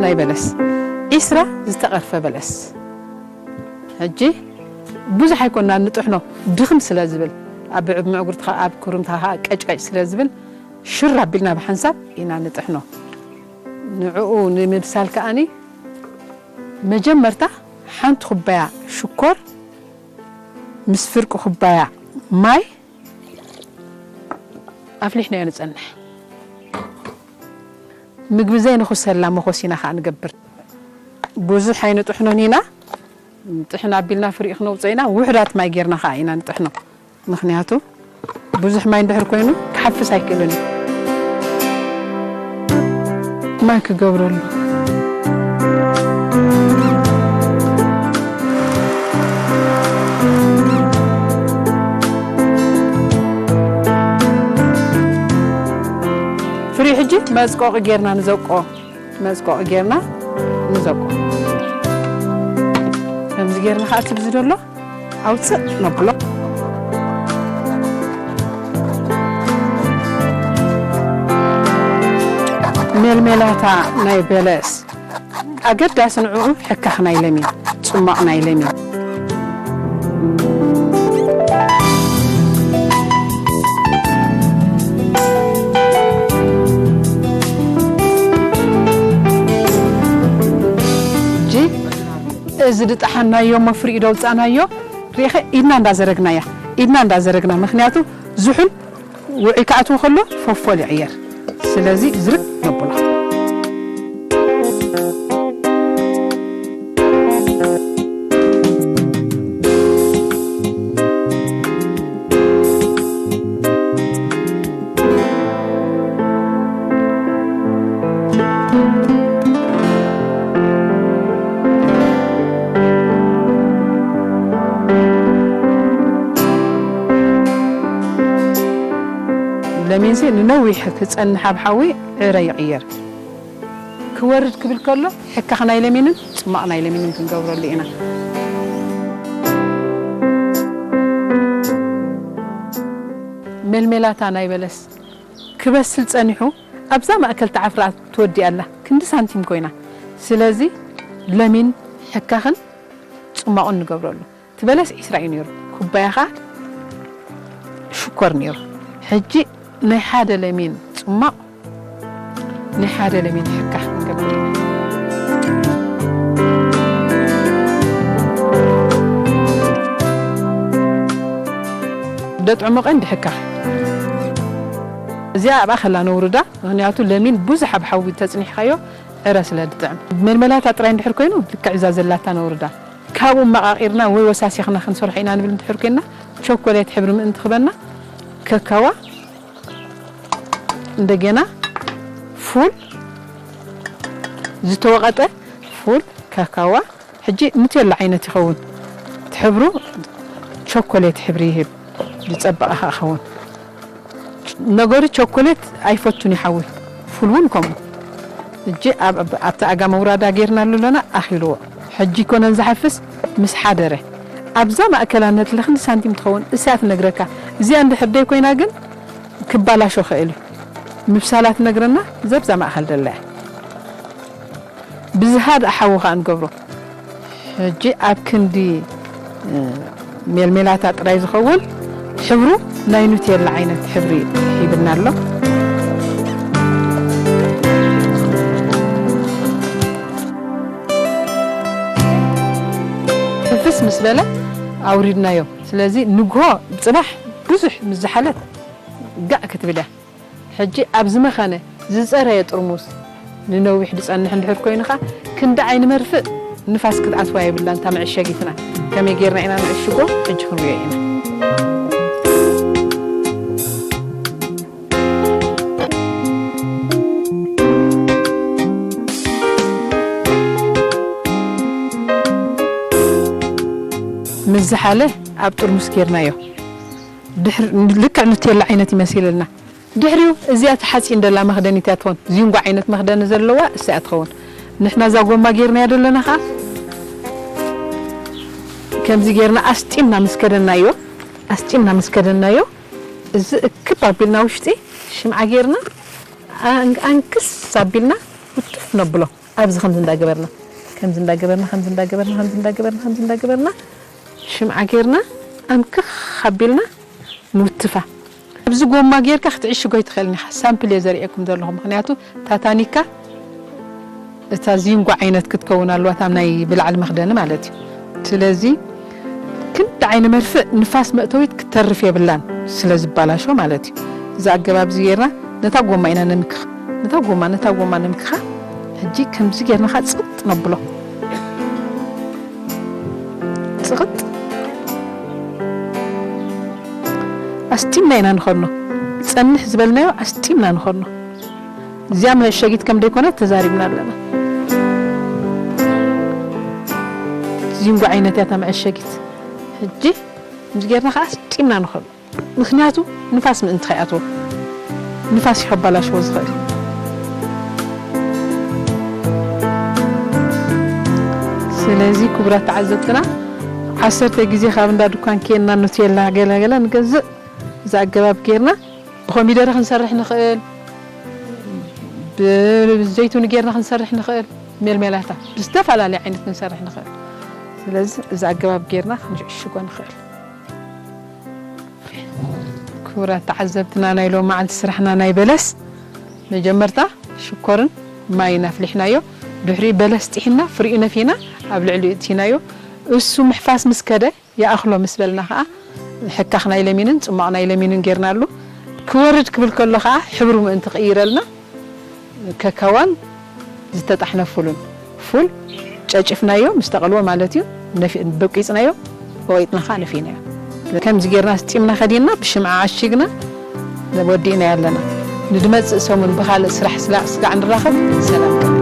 ናይ በለስ ዒስራ ዝተቐርፈ በለስ። ሕጂ ብዙሕ ኣይኮና ንጥሕኖ፣ ድኽም ስለ ዝብል፣ ኣብ ብዕብ ምዕጉርትኻ ኣብ ክርምታ ኸዓ ቀጭቀጭ ስለ ዝብል ሽር ኣቢልና ብሓንሳብ ኢና ንጥሕኖ። ንዕኡ ንምብሳል ከኣኒ መጀመርታ ሓንቲ ኩባያ ሽኮር ምስ ፍርቂ ኩባያ ማይ ኣፍሊሕናዮ ንጸንሕ። ምግቢ ዘይንኹሰላ መኾሲና ኸዓ ንገብር። ብዙሕ ኣይንጥሕኖን ኢና። ጥሕን ኣቢልና ፍሪኡ ክነውፅኦ ኢና። ውሑዳት ማይ ጌርና ኸዓ ኢና ንጥሕኖ። ምኽንያቱ ብዙሕ ማይ እንድሕር ኮይኑ ክሓፍስ ኣይክእልን እዩ። ማይ ክገብረሉ። ፍሪኡ ሕጂ መፅቆቒ ጌርና ንዘቆ። መፅቆቒ ጌርና ንዘቆ። ከምዚ ጌርና ኸዓ እቲ ብዚ ደሎ ኣውፅእ ነብሎ። ሜልሜላታ ናይ በለስ ኣገዳሲ ንዕኡ ሕካኽ ናይ ለሚን፣ ጽማቕ ናይ ለሚን። ሕጂ እዚ ድጠሓናዮ መፍሪኡ ደውፃናዮ ሪኢኸ ኢድና እንዳዘረግናያ፣ ኢድና እንዳዘረግና፣ ምኽንያቱ ዝሑል ውዑይ ክኣትዎ ከሎ ፎፎል ይዕየር። ስለዚ ዝርግ ነብሎ። ለሚንሲ ንነዊሕ ክጸንሕ ኣብ ሓዊ ዕረ ይቕየር። ክወርድ ክብል ከሎ ሕካኽ ናይ ለሚንን ጽማቕ ናይ ለሚንን ክንገብረሉ ኢና። ሜልሜላታ ናይ በለስ ክበስል ጸኒሑ ኣብዛ ማእከል ተዓፍራ ትወዲ ኣላ። ክንዲ ሳንቲም ኮይና። ስለዚ ለሚን ሕካኽን ጽማቑን ንገብረሉ። እቲ በለስ ዒስራ እዩ ነይሩ። ኩባያ ኸዓ ሽኮር ነይሩ። ሕጂ ናይ ሓደ ለሚን ጽማቕ፣ ናይ ሓደ ለሚን ሕካኽ ንገብር ኢና። ደጥዕሞ ቀንዲ ሕካኽ። እዚኣ ኣብኣ ከላ ነውርዳ፣ ምኽንያቱ ለሚን ብዙሕ ኣብ ሓዊ ተጽኒሕካዮ ዕረ ስለ ዝጥዕም። መልመላታ ጥራይ እንድሕር ኮይኑ፣ ልክዕ እዛ ዘላታ ነውርዳ። ካብኡ መቓቒርና ወይ ወሳሲኽና ክንሰርሖ ኢና ንብል እንድሕር ኮይንና፣ ቸኮሌት ሕብሪ ምእንቲ ክበና፣ ከካዋ እንደገና ፉል፣ ዝተወቐጠ ፉል፣ ካካዋ። ሕጂ ኑቴላ ዓይነት ይኸውን። እቲ ሕብሩ ቸኮሌት ሕብሪ ይህብ። ዝጸበቐ ኸኣ ኸውን። ነገሩ ቸኮሌት ኣይፈቱን እዩ ሓዊ። ፉል እውን ከምኡ። ሕጂ ኣብ፣ ኣብ፣ ኣብቲ ኣጋ መውራዳ ጌርናሉ ኣለና፣ ኣኺልዎ። ሕጂ ኣይኮነን ዝሓፍስ፣ ምስ ሓደረ። ኣብዛ ማእከላ ነትሊ ክንዲ ሳንቲም ትኸውን፣ እሳ እያ ትነግረካ። እዚኣ እንድሕር ደይኮይና ግን ክባላሾ ኽእል እዩ። ምብሳላ ትነግረና፣ ዘብዛ ማእከል ደላ እያ። ብዝሃ ደኣ ሓዊ ኸኣ ንገብሮ። ሕጂ ኣብ ክንዲ፣ እ፣ ሜልሜላታ ጥራይ ዝኸውን ሕብሩ ናይ ኑቴላ ዓይነት ሕብሪ ሂብና ኣሎ። ሕፍስ ምስ በለ ኣውሪድናዮ። ስለዚ ንግሆ ጽባሕ ብዙሕ ምስ ዝሓለት ጋእ ክትብል እያ። ሕጂ ኣብ ዝመኸነ ዝጸረየ ጥርሙስ ንነዊሕ ዝጸንሕ እንድሕር ኮይኑ ኸኣ፣ ክንዲ ዓይኒ መርፍእ ንፋስ ክትኣትዋ የብላን እታ መዐሸጊትና። ከመይ ጌርና ኢና ነዕሽጎ? ሕጂ ክንሪኦ ኢና። ምስ ዝሓለ ኣብ ጥርሙስ ጌርናዮ። ድሕሪ፣ ልክዕ ኑቴላ ዓይነት ይመስለና። ድሕሪኡ እዚኣ ተሓጺን ደላ መኽደኒት እያ ትኾን። ዚንጎ ዓይነት መኽደኒ ዘለዋ እሳ እያ ትኸውን። ንሕና እዛ ጎማ ጌርናያ ደለና ኸኣ፣ ከምዚ ጌርና ኣስጢምና ምስ ከደናዮ፣ ኣስጢምና ምስ ከደናዮ፣ እዚ እክብ ኣቢልና ውሽጢ ሽምዓ ጌርና፣ ኣን-፣ ኣንክስ ኣቢልና ውትፍ ነብሎ። ኣብዚ ከምዚ እንዳገበርና ከምዚ እንዳገበርና ከምዚ እንዳገበርና ከምዚ እንዳገበርና ከምዚ እንዳገበርና ሽምዓ ጌርና ኣምክኽ ኣቢልና ንውትፋ። ኣብዚ ጎማ ጌርካ ክትዕሽጎ ኣይትኽእልን ኢኻ። ሳምፕል እየ ዘርእየኩም ዘለኹ፣ ምኽንያቱ ታታኒካ እታ ዚንጎ ዓይነት ክትከውን ኣለዋ፣ እታ ናይ ብላዕሊ መኽደኒ ማለት እዩ። ስለዚ ክንዲ ዓይኒ መርፍእ ንፋስ መእተዊት ክተርፍ የብላን፣ ስለ ዝባላሾ ማለት እዩ። እዚ ኣገባብ እዚ ጌርና ነታ ጎማ ኢና ነምክኻ፣ ነታ ጎማ ነታ ጎማ ነምክኻ። ሕጂ ከምዚ ጌርና ኸዓ ጽቕጥ ነብሎ። ጽቕጥ ኣስጢምና ኢና ንኸኖ። ጸንሕ ዝበልናዮ ኣስጢምና ንኸኖ። እዚኣ መዐሸጊት ከም ደይኮነት ተዛሪብና ኣለና። ዚንጎ ዓይነት እያ እታ መዐሸጊት። ሕጂ ከምዚ ጌርና ኸዓ ኣስጢምና ንኸኖ። ምኽንያቱ ንፋስ ምእንቲ ከይኣትዎ፣ ንፋስ እዩ ከባላሽዎ ዝኽእል። ስለዚ ክቡራት ተዓዘብትና፣ ዓሰርተ ግዜ ካብ እንዳ ድኳን ኬንና ኑቴላ ገለገለ ንገዝእ። እዚ ኣገባብ ጌርና ብኮሚደረ ክንሰርሕ ንኽእል፣ ብዘይቱን ጌርና ክንሰርሕ ንኽእል፣ ሜልሜላታ ብዝተፈላለየ ዓይነት ክንሰርሕ ንኽእል። ስለዚ እዚ ኣገባብ ጌርና ክንሽዕሽጎ ንኽእል። ክቡራት ተዓዘብትና፣ ናይ ሎም መዓልቲ ስራሕና ናይ በለስ፣ መጀመርታ ሽኮርን ማይን ኣፍሊሕናዮ። ድሕሪኡ በለስ ጥሒና ፍሪኡ ነፊና ኣብ ልዕሊኡ እቲናዮ። እሱ ምሕፋስ ምስ ከደ፣ ይኣኽሎ ምስ በልና ኸዓ ሕካኽ ናይ ለሚንን ጽሟቕ ናይ ለሚንን ጌርናሉ። ክወርድ ክብል ከሎ ኸዓ ሕብሩ ምእንቲ ክቕይረልና፣ ከካዋን ዝተጣሕነ ፉልን፣ ፉል ጨጭፍናዮ ምስ ተቐልወ ማለት እዩ፣ ነፊ-፣ በቂጽናዮ፣ ወቂጥና ኸዓ ነፊናዮ። ከምዚ ጌርና ስጢምና ከዲንና ብሽምዓ ዓሺግና ወዲእናዮ ኣለና። ንድመጽእ ሰሙን ብኻልእ ስራሕ ስጋ-፣ ስጋዕ ንራኸብ። ሰላም።